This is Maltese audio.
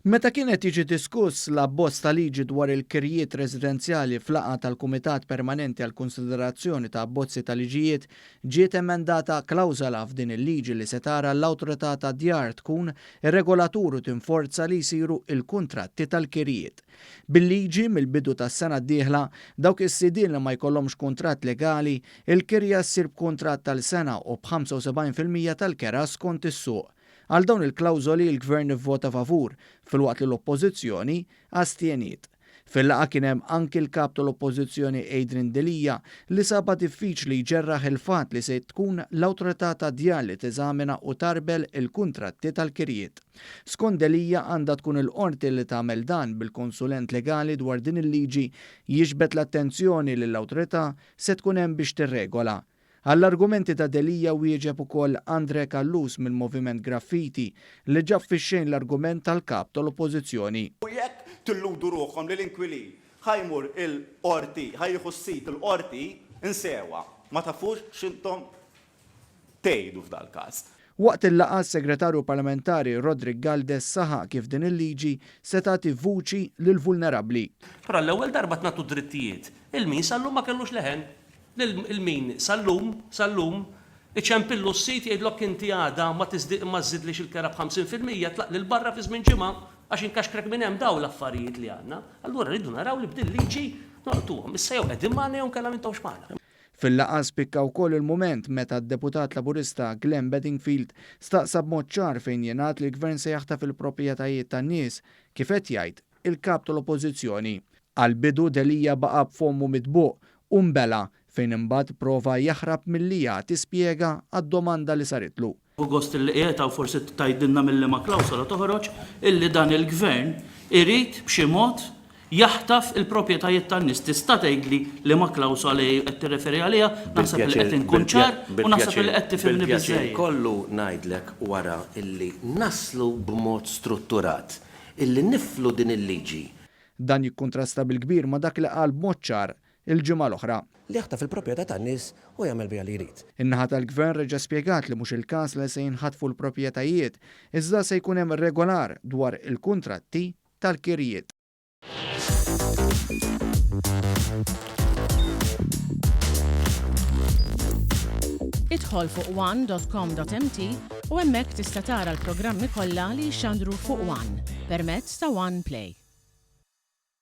Meta kien qed jiġi diskuss l-abbozz ta' liġi dwar il-kirjiet residenzjali f'laqgħa tal-Kumitat Permanenti għall-Kunsiderazzjoni ta' Abbozzi ta' Liġijiet, ġiet emendata klawżola f'din il-liġi li se tara l-Awtorità tad-Djar tkun ir-regolatur u tinforza li jsiru l-kuntratti tal-kirjiet. Bil-liġi, mill-bidu tas-sena d-dieħla, dawk is-sidien li ma jkollhomx kuntratt legali, il-kirja ssir b'kuntratt għal sena u b'75% tal-kera skont is-suq. Għal dawn il-klawżoli l-Gvern ivvota favur, filwaqt li l-Oppożizzjoni astjeniet. Fil-laqgħa kien hemm anki l-Kap tal-Oppożizzjoni Adrian Delia li sabha diffiċli jġerraħ il-fatt li se tkun l-Awtorità tad-Djar li teżamina u tgħarbel il-kuntratti tal-kirjiet. Skont Delia għandha tkun il-Qorti li tagħmel dan bil-konsulent legali dwar din il-liġi jiġbed l-attenzjoni li l-Awtorità se tkun hemm biex tirregola. Għall-argumenti ta' Delia wieġeb ukoll Andre Callus mill-Moviment Graffiti li ġab fix-xejn l-argument tal-Kap tal-Oppożizzjoni. U jekk tilludu ruħkom li l-inkwilin ħa jmur il-Qorti, ħa jieħu s-sid il-Qorti, insewha. Ma tafux x'intom tgħidu f'dal-każ. Waqt il-laqgħa s-Segretarju Parlamentari Roderick Galdes saħaq kif din il-liġi se tagħti vuċi lill-vulnerabbli. Però għall-ewwel darba qed nagħtu drittijiet 'il min sal-lum ma kellux leħen. Lil min sal-lum, sal-lum, iċempillu s-sid jgħidlok inti għada ma ma żżidlix il-kera b'50% tlaqli 'l barra fi żmien ġimgħa għax inkaxkrek minn hemm dawn l-affarijiet li għandna. Allura rridu naraw li b'din liġi nolqtuhom. Issa jew qegħdin magħna jew inkella m'intomx magħna. Fil-laqgħa spikka wkoll il-mument meta d-Deputat Laburista Glenn Bedingfield staqsa b'mod ċar fejn jingħad li l-Gvern se jaħtaf il-proprjetajiet tan-nies, kif qed jgħid il-Kap tal-Oppożizzjoni. Għall-bidu Delia baqa' b'fommu mitbuq u nbela' fejn imbagħad prova jaħrab milli jagħti spjega għad-domanda li saritlu. Hu gost illi qiegħed hawn forsi tgħidilna minn liema klawsola toħroġ illi dan il-Gvern irid b'xi mod jaħtaf il-proprjetajiet tan-nies. Tista' tgħidli liema klawsola hi qed tirreferi għaliha? Naħseb illi qed inkun ċar u naħseb illi qed tifhimni Bil-pjaċir biżżejjed. kollu ngħidlek wara illi naslu b'mod strutturat illi niflu din il-liġi. Dan jikkuntrasta bil-kbir ma' dak li qal b'mod ċar il-ġimgħa l-oħra. Li jaħtaf il-proprjetà tan-nies u jagħmel biha li jrid. In-naħa tal-Gvern reġa' spjegat li mhux il-każ li se jinħatfu l-proprjetajiet, iżda se jkun hemm regolar dwar il-kuntratti tal-kirjiet. Idħol fuq one.com.mt u hemmhekk tista' tara l-programmi kollha li jixxandru fuq One permezz ta' One Play.